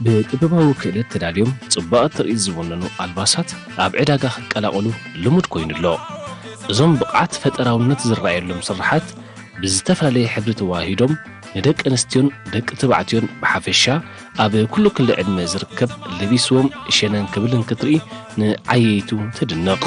ብጥበባዊ ክእለት ተዳልዮም ጽባቐ ትርኢት ዝወነኑ ኣልባሳት ኣብ ዕዳጋ ክቀላቐሉ ልሙድ ኮይኑ ኣሎ። እዞም ብቕዓት ፈጠራውነት ዝረኣየሎም ስርሓት ብዝተፈላለየ ሕብሪ ተዋሂዶም ንደቂ ኣንስትዮን ደቂ ተባዕትዮን ብሓፈሻ ኣብ ኩሉ ክሊ ዕድመ ዝርከብ ለቢስዎም ሸነን ክብል እንክትርኢ ንዓየይቱ ትድነቕ።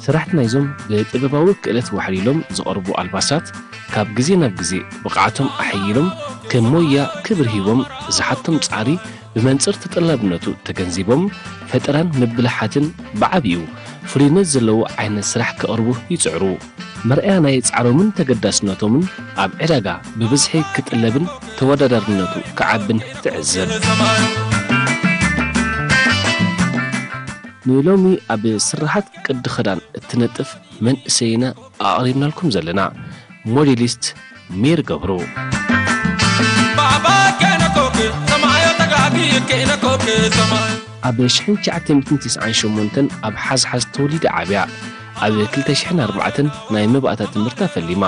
ስራሕቲ ናይዞም ብጥበባዊ ክእለት ዋሕሊሎም ዝቐርቡ ኣልባሳት ካብ ግዜ ናብ ግዜ ብቕዓቶም ኣሐይሎም ከም ሞያ ክብሪ ሂቦም ዝሓቶም ጻዕሪ ብመንጽር ተጠላብነቱ ተገንዚቦም ፈጠራን ምብልሓትን ብዓቢኡ ፍሉይነት ዘለዎ ዓይነት ስራሕ ከቕርቡ ይጽዕሩ። መርኣያ ናይ ጻዕሮምን ተገዳስነቶምን ኣብ ዕዳጋ ብብዝሒ ክጥለብን ተወዳዳርነቱ ክዓብን ትዕዘብ። ንሎሚ ኣብ ስራሓት ቅዲ ክዳን እትነጥፍ መንእሰይና ኣቕሪብናልኩም ዘለና ሞዴሊስት ሜሪ ገብሩ። ኣብ ሽሕን ትሽዓተ ሚእትን ተስዓን ሸሞንተን ኣብ ሓዝሓዝ ተወሊዳ ዓብያ። ኣብ ክልተ ሽሕን ኣርባዕተን ናይ መባእታ ትምህርታ ፈሊማ።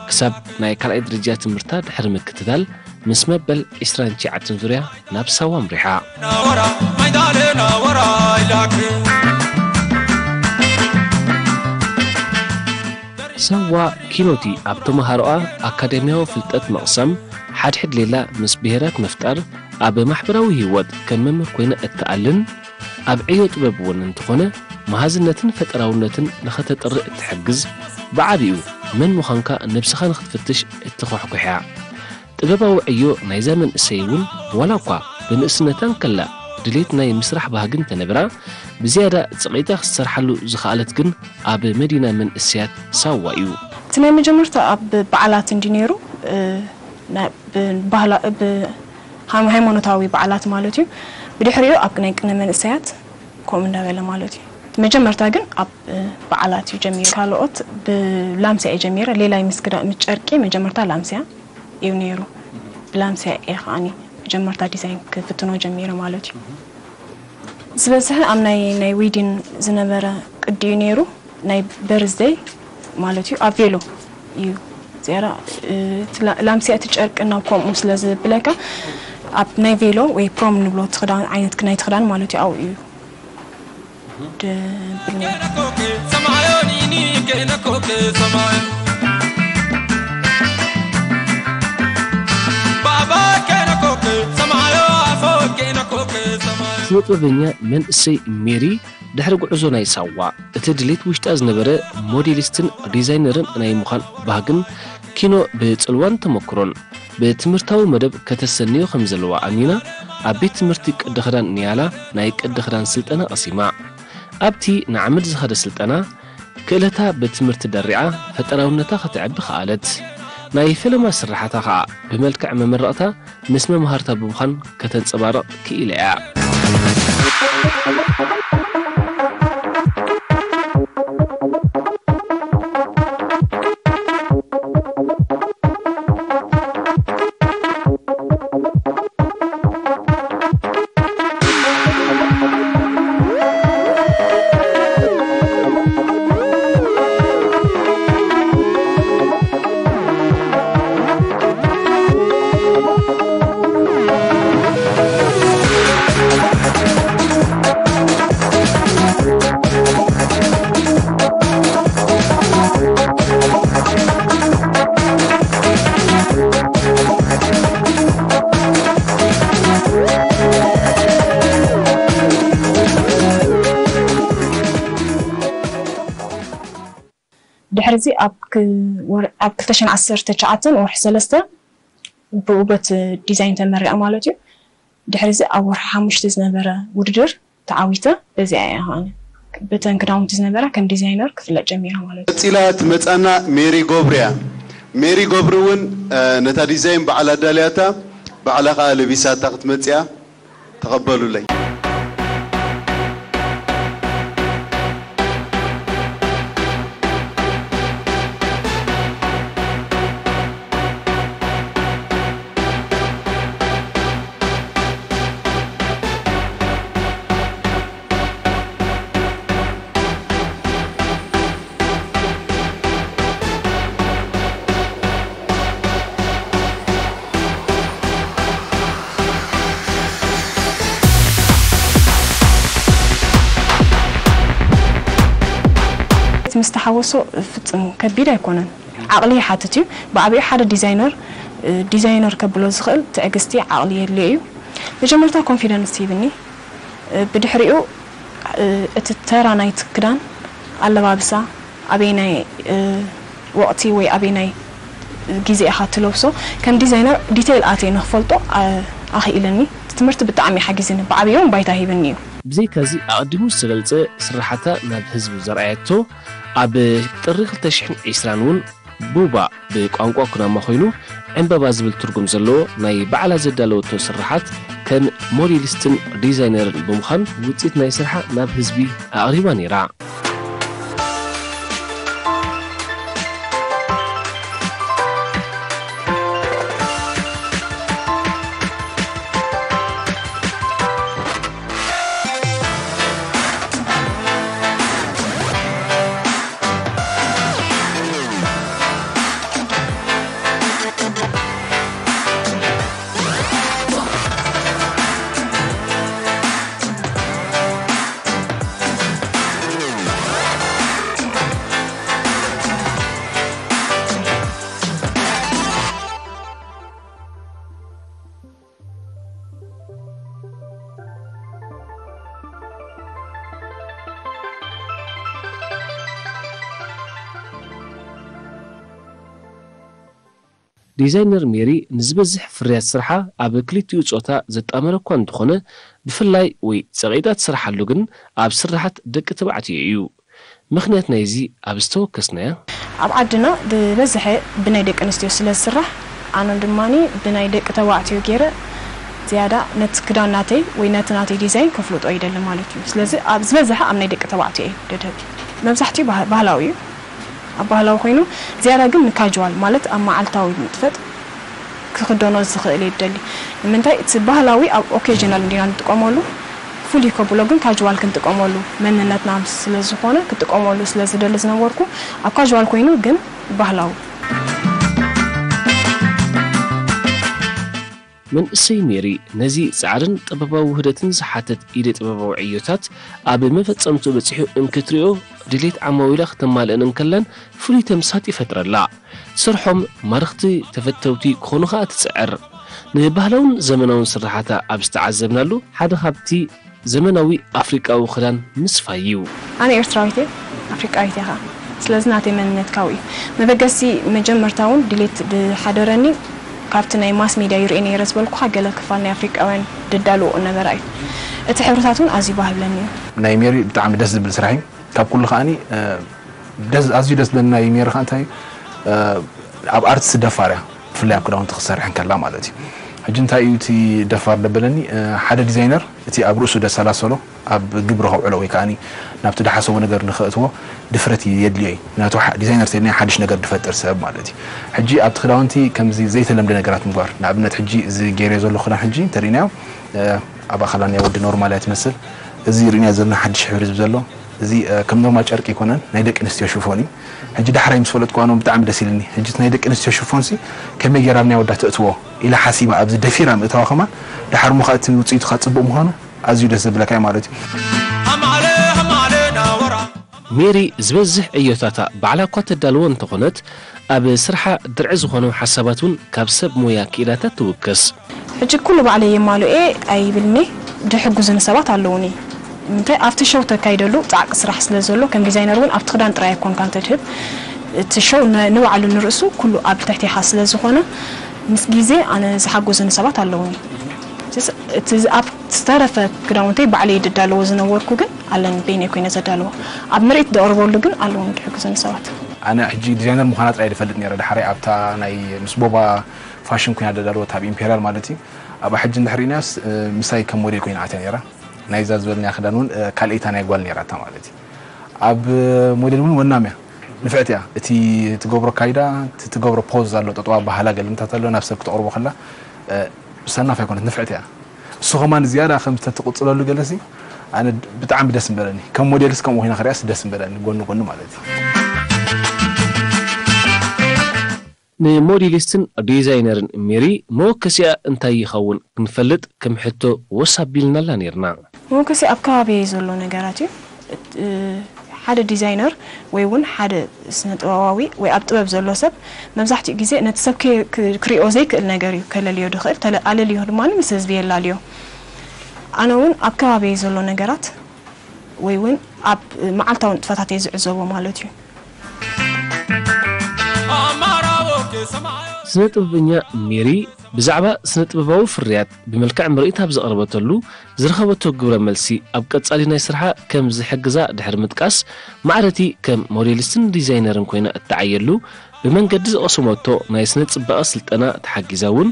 ክሳብ ናይ ካልኣይ ደረጃ ትምህርታ ድሕሪ ምክትታል ምስ መበል ዕስራን ትሽዓተን ዙርያ ናብ ሳዋ ኣምሪሓ። ሳዋ ኪኖቲ ኣብ ተመሃሮኣ ኣካዳሚያዊ ፍልጠት ምቕሳም፣ ሓድሕድ ሌላ ምስ ብሄራት ምፍጣር፣ ኣብ ማሕበራዊ ህይወት ከም መምህር ኮይና እትኣልን፣ ኣብ ዕዮ ጥበብ እውን እንተኾነ መሃዝነትን ፈጠራውነትን ንኸተጥርእ እትሕግዝ፣ ብዓቢኡ መን ምዃንካ ነብስኻ ንኽትፍትሽ እትኾሕኩሕ እያ። ጥበባዊ ዕዮ ናይዛ መንእሰይ እውን ዋላ እኳ ብንእስነታ እንከላ ድሌት ናይ ምስራሕ ባህጊ እንተነበራ፣ ብዝያዳ ጽቒጣ ክትሰርሓሉ ዝኸኣለት ግን ኣብ መዲና መንእሰያት ሳዋ እዩ። እቲ ናይ መጀመርታ ኣብ በዓላት እንዲ ነይሩ፣ እ፣ ናይ፣ ብ-፣ ባህላ-፣ ብ-፣ ሃይማኖታዊ በዓላት ማለት እዩ። ብድሕሪኡ ኣብ ናይ ቅነ መንእሰያት ከምኡ እንዳበለ ማለት እዩ። መጀመርታ ግን ኣብ፣ እ፣ በዓላት እዩ ጀሚሩ። ካልኦት ብላምስያ እዩ ጀሚረ። ሌላይ ምስ ክዳ-፣ ምስ ጨርቂ መጀመርታ ላምስያ እዩ ነይሩ። ብላምስያ እየ ከዓኒ መጀመርታ ዲዛይን ክፍትኖ ጀሚረ ማለት እዩ። ዝበዝሐ ኣብ ናይ፣ ናይ ዊዲን ዝነበረ ቅዲ እዩ ነይሩ። ናይ በርዝደይ ማለት እዩ፣ ኣብ ቬሎ እዩ። ዝያዳ፣ እ፣ እቲ ላ-፣ ላምስያ እቲ ጨርቂ ናብ ከምኡ ስለ ዝብለካ፣ ኣብ ናይ ቬሎ ወይ ፕሮም ንብሎ እቲ ክዳን፣ ዓይነት ናይቲ ክዳን ማለት እዩ፣ ኣብኡ እዩ ደብል ነይሩ። ስነ ጥበበኛ መንእሰይ ሜሪ ድሕሪ ጉዕዞ ናይ ሳዋ፣ እቲ ድሌት ውሽጣ ዝነበረ ሞዴሊስትን ዲዛይነርን ናይ ምዃን ባህግን ኪኖ ብጽልዋን ተመክሮን ብትምህርታዊ መደብ ከተሰንዮ ከም ዘለዋ ኣሚና፣ ኣብ ቤት ትምህርቲ ቅዲ ክዳን ኒያላ ናይ ቅዲ ክዳን ስልጠና ቀሲማ። ኣብቲ ንዓመት ዝኸደ ስልጠና፣ ክእለታ ብትምህርቲ ደሪዓ ፈጠራውነታ ከተዕቢ ከኣለት። ናይ ፈለማ ስርሓታ ኸኣ ብመልክዕ መመረቕታ ምስ መምሃርታ ብምዃን ከተንጸባርቕ ክኢላ እያ። እዚ ኣብ ክ- ወር- ኣብ ክልተ ሽሕን ዓሰርተ ትሽዓተን ወርሒ ሰለስተ ብኡ በቲ ዲዛይን ተመሪቐ ማለት እዩ። ድሕሪ እዚ ኣብ ወርሒ ሓሙሽተ ዝነበረ ውድድር ተዓዊተ። በዚኣ እያ ከዓኒ በተን ክዳውንቲ ዝነበራ ከም ዲዛይነር ክፍለጥ ጀሚራ ማለት እዩ። ቀጺላ ትመጻና ሜሪ ገብሩ እያ። ሜሪ ገብሩ እውን ነታ ዲዛይን ባዕላ ኣዳልያታ፣ ባዕላ ከኣ ለቢሳታ ክትመጽእ እያ። ተቐበሉለይ። ምስ ተሓወሶ ፍጹም ከቢድ ኣይኮነን። ዓቕሊ ይሓትት እዩ። ብዓቢኡ ሓደ ዲዛይነር ዲዛይነር ከብሎ ዝኽእል ትዕግስቲ፣ ዓቕሊ የድልዮ እዩ። መጀመርታ ኮንፊደንስ ይህብኒ። ብድሕሪኡ እቲ ተራ ናይቲ ክዳን፣ ኣለባብሳ፣ ኣበየናይ ወቕቲ ወይ ኣበየናይ ግዜ ኢኻ ትለብሶ፣ ከም ዲዛይነር ዲቴይል ኣትየ ንክፈልጦ ኣኽኢለኒ። ትምህርቲ ብጣዕሚ ሓጊዝኒ፣ ብዓብዮም ባይታ ሂብኒ እዩ። ብዘይካዚ ኣቐዲሙ ዝተገልጸ ስራሓታ ናብ ህዝቢ ዘርኣየቶ ኣብ ጥሪ ክልተ ሽሕን ዕስራን እውን ቡባ ብቋንቋ ኩናማ ኮይኑ ዕምበባ ዝብል ትርጉም ዘለዎ ናይ ባዕላ ዘዳለወቶ ስርሓት ከም ሞዴሊስትን ዲዛይነርን ብምዃን ውፅኢት ናይ ስርሓ ናብ ህዝቢ ኣቕሪባ ነይራ። ዲዛይነር ሜሪ ንዝበዝሕ ፍርያት ስርሓ ኣብ ክልቲኡ ጾታ ዘጣመረ እኳ እንተኾነ፣ ብፍላይ ወይ ጸቒጣ ትሰርሓሉ ግን ኣብ ስርሓት ደቂ ተባዕትዮ እዩ። ምኽንያት ናይዚ ኣብ ዝተወከስናያ። ኣብ ዓድና ብበዝሐ ብናይ ደቂ ኣንስትዮ ስለ ዝስራሕ፣ ኣነ ድማ ብናይ ደቂ ተባዕትዮ ገይረ ዝያዳ ነቲ ክዳን ናተይ ወይ ነቲ ናተይ ዲዛይን ከፍልጦ ይደሊ ማለት እዩ። ስለዚ ኣብ ዝበዝሐ ኣብ ናይ ደቂ ተባዕትዮ እዩ ደደቢ። መብዛሕትኡ ባህ- ባህላዊ እዩ። ኣብ ባህላዊ ኮይኑ ዝያዳ ግን ንካጅዋል ማለት ኣብ መዓልታዊ ንጥፈት ክኽደኖ ዝኽእል እየ ዝደሊ። ንምንታይ እቲ ባህላዊ ኣብ ኦኬዥናል እንዲና ንጥቀመሉ፣ ፍሉይ ከብሎ ግን ካጅዋል ክንጥቀመሉ መንነትና ስለ ዝኾነ ክጥቀመሉ ስለ ዝደሊ ዝነበርኩ ኣብ ካጅዋል ኮይኑ ግን ባህላዊ። መንእሰይ ሜሪ ነዚ ጻዕርን ጥበባዊ ውህደትን ዝሓተት ኢደ ጥበባዊ ዕዮታት ኣብ መፈጸምትኡ በጺሑ እንክትሪኦ ድሌት ዓማዊላ ክተማልእን እንከላን ፍሉይ ተምሳጥ ይፈጥረላ። ስርሖም ማረኽቲ ተፈተውቲ ክኾኑ ኸኣ ትጽዕር። ንባህላውን ዘመናውን ስርሓታ ኣብ ዝተዓዘብናሉ ሓደ ካብቲ ዘመናዊ ኣፍሪቃዊ ክዳን ምስፋይ እዩ። ኣነ ኤርትራዊት እየ፣ ኣፍሪቃዊት እየ ኸኣ። ስለዚ ናተይ መንነት ካብኡ እዩ። መበገሲ መጀመርታ እውን ድሌት ዝሓደረኒ ካብቲ ናይ ማስ ሚድያ ይርእየ ነይረ ዝበልኩኻ ገለ ክፋል ናይ ኣፍሪቃውያን ደዳልዎ ነበራ እዩ። እቲ ሕብርታት እውን ኣዝዩ ባህብለኒ እዩ። ናይ ሜሪ ብጣዕሚ ደስ ዝብል ስራሕ እዩ። ካብ ኩሉ ከዓኒ ደስ ኣዝዩ ደስ ዝብለኒ ናይ ሜሪ ከኣ እንታይ እዩ፣ ኣብ ኣርትስ ደፋር እያ፣ ብፍላይ ኣብ ክዳውንቲ ክትሰርሕ እንከላ ማለት እዩ። ሕጂ እንታይ እዩ እቲ ደፋር ደበለኒ፣ ሓደ ዲዛይነር እቲ ኣብ ርእሱ ደሰላሰሎ ኣብ ግብሪ ከውዕሎ ወይ ከዓኒ ናብቲ ደሓሰቦ ነገር ንኸእትዎ ድፍረት የድልዮ እዩ። ምክንያቱ ሓ- ዲዛይነር ተይልና ሓድሽ ነገር ድፈጥር ሰብ ማለት እዩ። ሕጂ ኣብቲ ክዳውንቲ ከምዚ ዘይተለምደ ነገራት ምግባር፣ ንኣብነት ሕጂ እዚ ገይረዮ ዘሎ ክዳን ሕጂ እንተሪእናዮ ኣብ ኣኻላኒ ወዲ ኖርማል እያ ትመስል። እዚ ርኢና ዘለና ሓድሽ ሕብሪ ዝብ ዘሎ እዚ ከም ኖርማል ጨርቂ ኣይኮነን፣ ናይ ደቂ ኣንስትዮ ሽፎን እዩ። ሕጂ ዳሕራይ ምስ ፈለጥኩ ኣነ ብጣዕሚ ደስ ኢልኒ። ሕጂ እቲ ናይ ደቂ ኣንስትዮ ሽፎን ሲ ከመይ ጌራ ኣብ ናይ ወዳ ተእትዎ ኢላ ሓሲባ ኣብዚ ደፊራ ምእታዋ ከማን ዳሓር እሞ ከዓ እቲ ውፅኢቱ ከዓ ፅቡቅ ምኳኑ ኣዝዩ ደስ ዘብለካ እዩ ማለት እዩ። ሜሪ ዝበዝሕ ዕዮታታ ባዕላ እኳ ተዳልዎ እንተኾነት ኣብ ስርሓ ድርዒ ዝኾኑ ሓሳባት እውን ካብ ሰብ ሞያ ክኢላታት ትውከስ። ሕጂ ኩሉ ባዕለይ የማልኦ እየ ኣይብልኒ፣ ድሕግዙኒ ሰባት ኣለዉኒ። እንታይ ኣብቲ ሸው ተካይደሉ ጻዕቂ ስራሕ ስለ ዘሎ ከም ዲዛይነር እውን ኣብቲ ክዳን ጥራይ ኣይኮንካን ተድህብ። እቲ ሸው ን- ንባዕሉ ንርእሱ ኩሉ ኣብ ትሕቴኻ ስለ ዝኾነ፣ ምስ ግዜ ኣነ ዝሓጎዙኒ ሰባት ኣለውኒ። እቲ ዝ- እቲ ዝ- ኣብ ዝተረፈ ክዳውንተይ ባዕለይ ድዳለዎ ዝነበርኩ ግን ኣለኒ፣ በይነይ ኮይነ ዘዳለዎ። ኣብ ምርኢት ደቕርበሉ ግን ኣለውኒ ድሕግዙኒ ሰባት። ኣነ ሕጂ ዲዛይነር ምዃና ጥራይ ዝፈልጥ ነይረ። ድሓረይ ኣብታ ናይ ምስ ቦባ ፋሽን ኮይና ደዳለወት ኣብ ኢምፔርያል ማለት እዩ። ኣብኣ ሕጂ እንድሕር ኢናያስ ምሳይ ከም ሞዴል ኮይና ኣትያ ነይራ። ናይዛ ዝበልናያ ክዳን እውን ካልኣይታ ናይ ጓል ነይራታ ማለት እዩ። ኣብ ሞዴል እውን ወናም እያ፣ ንፍዕቲ እያ። እቲ ትገብሮ ካይዳ፣ እቲ ትገብሮ ፖዝ ኣሎ፣ ጠጠዋ ባህላ ገልምታት ኣሎ፣ ናብ ሰብ ክተቕርቦ ከላ ሰናፍ ኣይኮነት፣ ንፍዕቲ እያ። እሱ ከማን ዝያዳ ከም ዝተትቕፅለሉ ገለሲ ኣነ ብጣዕሚ ደስ ምበለኒ። ከም ሞዴልስ ከምኡ ኮይና ክሪኣስ ደስ ምበለኒ፣ ጎኒ ጎኒ ማለት እዩ። ንሞዴሊስትን ዲዛይነርን ሜሪ መወከሲኣ እንታይ ይኸውን ክንፈልጥ ከም ሕቶ ወስ ኣቢልናላ ነይርና። መወከሲ ኣብ ከባቢየይ ዘሎ ነገራት እዩ። ሓደ ዲዛይነር ወይ እውን ሓደ ስነ ጥበባዊ ወይ ኣብ ጥበብ ዘሎ ሰብ መብዛሕትኡ ግዜ ነቲ ሰብ ክሪኦ ዘይክእል ነገር እዩ ከለልዮ ድኽእል። ኣለልዮ ድማ ምስ ህዝቢ የላልዮ። ኣነ እውን ኣብ ከባቢየይ ዘሎ ነገራት ወይ እውን ኣብ መዓልታዊ ንጥፈታተይ ዝዕዘቦ ማለት እዩ። ስነ ጥበበኛ ሜሪ ብዛዕባ ስነ ጥበባዊ ፍርያት ብመልክዕ ምርኢት ኣብ ዘቕረበተሉ ዝረኸበቶ ግብረ መልሲ ኣብ ቀጻሊ ናይ ስርሓ ከም ዝሕግዛ ድሕሪ ምጥቃስ፣ ማዕረቲ ከም ሞዴሊስትን ዲዛይነርን ኮይና እትዓየሉ ብመንገዲ ዝቐሰመቶ ናይ ስነ ጽባቐ ስልጠና ተሓጊዛ እውን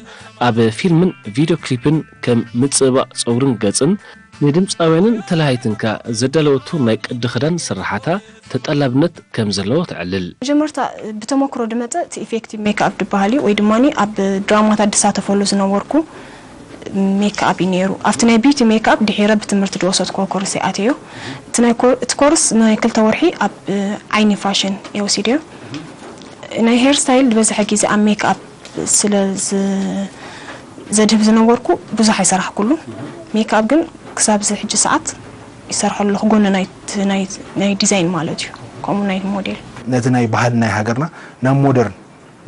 ኣብ ፊልምን ቪድዮ ክሊፕን ከም ምጽባቕ ጸጉርን ገጽን ንድምጻውያንን ተላሃይትንካ ዘዳለወቶ ናይ ቅዲ ክዳን ስርሓታ ተጠላብነት ከም ዘለዎ ተዕልል። መጀመርታ ብተመክሮ ድመጸ እቲ ኢፌክቲቭ ሜክኣፕ ድበሃል እዩ ወይ ድማ ኣብ ድራማታት ድሳተፈሉ ዝነበርኩ ሜክኣፕ እዩ ነይሩ። ኣብቲ ናይ ቢዩቲ ሜክኣፕ ድሒረ ብትምህርቲ ድወሰድክዎ ኮርስ ይኣተዮ። እቲ ኮርስ ናይ ክልተ ወርሒ ኣብ ዓይኒ ፋሽን እየ ወሲደዮ። ናይ ሄር ስታይል ዝበዝሐ ግዜ ኣብ ሜክኣፕ ስለ ዘድህብ ዝነበርኩ ብዙሕ ኣይሰራሕኩሉ። ሜክኣፕ ግን ክሳብ እዚ ሕጂ ሰዓት ይሰርሐሉ ኣለኹ፣ ጎኒ ናይ ዲዛይን ማለት እዩ፣ ከምኡ ናይ ሞዴል። ነቲ ናይ ባህሊ ናይ ሃገርና ናብ ሞደርን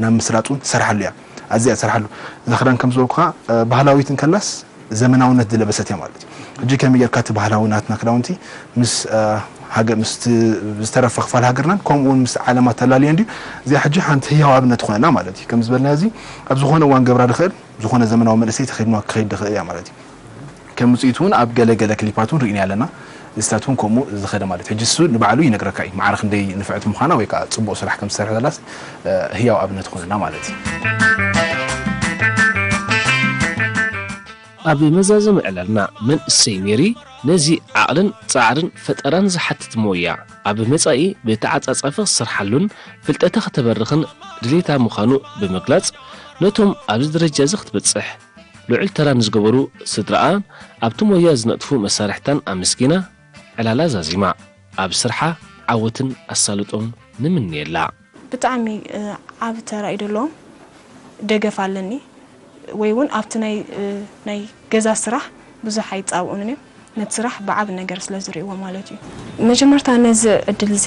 ናብ ምስላጥ እውን ትሰርሓሉ እያ። ኣዝያ ትሰርሓሉ። እዛ ክዳን ከም ዝበልኩኻ ባህላዊት እንከላስ ዘመናውነት ዝለበሰት እያ ማለት እዩ። ሕጂ ከመይ ጌርካ እቲ ባህላዊ ናትና ክዳውንቲ ምስ ሃገር ምስ ዝተረፈ ክፋል ሃገርናን ከምኡ እውን ምስ ዓለማ ተላልዮ እንድዩ። እዚኣ ሕጂ ሓንቲ ህያው ኣብነት ትኾነና ማለት እዩ። ከም ዝበልና እዚ ኣብ ዝኾነ እዋን ገብራ ድኽእል ዝኾነ ዘመናዊ መንእሰይ ተኸዲንዋ ክኸይድ ድኽእል እያ ማለት እዩ። ከም ውፅኢቱ እውን ኣብ ገለ ገለ ክሊፓት እውን ርኢና ኣለና። እዚታት እውን ከምኡ ዝኸደ ማለት እዩ። ሕጂ እሱ ንባዕሉ ይነግረካ እዩ ማዕረ ክንደይ ንፍዕቲ ምዃና ወይ ከዓ ፅቡቕ ስራሕ ከም ዝሰርሐ ዘላስ ህያው ኣብነት ትኾነና ማለት እዩ። ኣብ መዛዘሚ ዕላልና መንእሰይ ሜሪ ነዚ ዓቕልን ጻዕርን ፈጠራን ዝሓትት ሞያ ኣብ መጻኢ ብተዓጻጻፊ ክሰርሓሉን ፍልጠታ ከተበርኽን ድሌታ ምዃኑ ብምግላጽ ነቶም ኣብዚ ደረጃ እዚ ክትበጽሕ ልዑል ተራ ንዝገበሩ ስድራኣ ኣብቲ ሞያ ዝነጥፉ መሳርሕታን ኣመስጊና ዕላላ ዛዚማ ኣብ ስርሓ ዓወትን ኣሳልጦን ንምነየላ። ብጣዕሚ ዓቢ ተራ እዩ ደለዎም። ደገፍ ኣለኒ ወይ እውን ኣብቲ ናይ ናይ ገዛ ስራሕ ብዙሕ ኣይጻብኡንን እዮም። ነቲ ስራሕ ብዓቢ ነገር ስለ ዝርእይዎ ማለት እዩ። መጀመርታ ነዚ ዕድል እዚ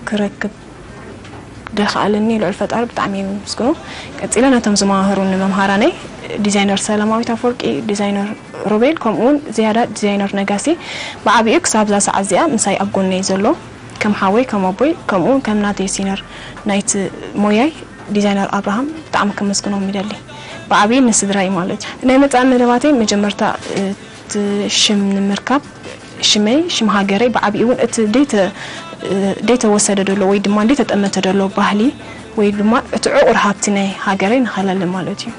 ክረክብ ደኸኣለኒ ልዑል ፈጣሪ ብጣዕሚ እየ የመስግኖ። ቀጺለ ነቶም ዝመሃሩኒ መምሃራነይ ዲዛይነር ሰላማዊት ኣፈወርቂ፣ ዲዛይነር ሮቤል ከምኡ እውን ዝያዳ ዲዛይነር ነጋሲ ብዓቢኡ ክሳብ እዛ ሰዓት እዚኣ ምሳይ ኣብ ጎነይ ዘሎ ከም ሓወይ ከም ኣቦይ ከምኡ እውን ከም ናተይ ሲነር ናይቲ ሞያይ ዲዛይነር ኣብርሃም ብጣዕሚ ከመስግኖም ይደሊ። ብዓቢኡ ንስድራይ ማለት እዩ። ናይ መጻኢ መደባተይ መጀመርታ እቲ ሽም ንምርካብ ሽመይ ሽም ሃገረይ ብዓቢኡ እውን እቲ ደይተ ደይተወሰደ ደሎ ወይ ድማ ደይተጠመተ ደሎ ባህሊ ወይ ድማ እቲ ዕቑር ሃብቲ ናይ ሃገረይ ንኸለሊ ማለት እዩ።